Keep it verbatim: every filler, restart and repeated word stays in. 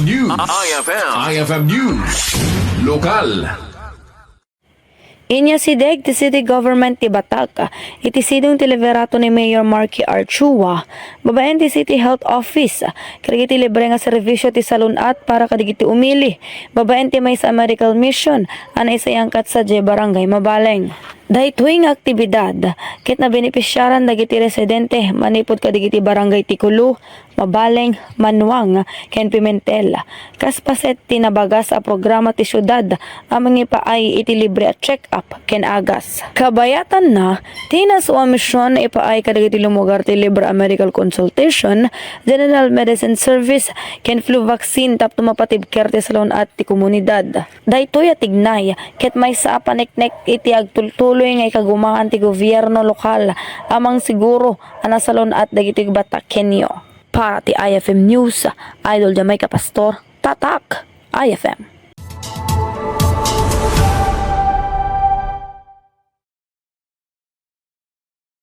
News. I F M. I F M News. Lokal. Inyasideg ti city government ti Batac iti sidong ti liberato ni Mayor Marky Archua babaen ti City Health Office kadagiti libre nga serbisio ti salun-at para kadagiti umili babaen ti maysa a medical mission a naisayangkat sadiay Barangay Mabaleng. Daytoy nga aktibidad ket nabenepisiaran dagiti residente manipud kadagiti barangay ti Kulu, Mabaleng, Manuang, ken Pimentel. Kas paset ti nabagas a programa ti siudad a mangipaay iti libre a check-up ken agas. Kabayatanna, ti nasu a mision ipaay kadagiti lumugar ti libre a medical consultation, general medicine service, ken flu vaccine tapno mapatibker ti salun-at ti komunidad. Daytoy a tignay ket maysa a paneknek iti agtultuloy nga ikagumaan ti gobierno lokal a mangsiguro a nasalun-at dagiti Batakenyo. Para ti I F M News, Idol Jamaica Pastor, Tatak, I F M.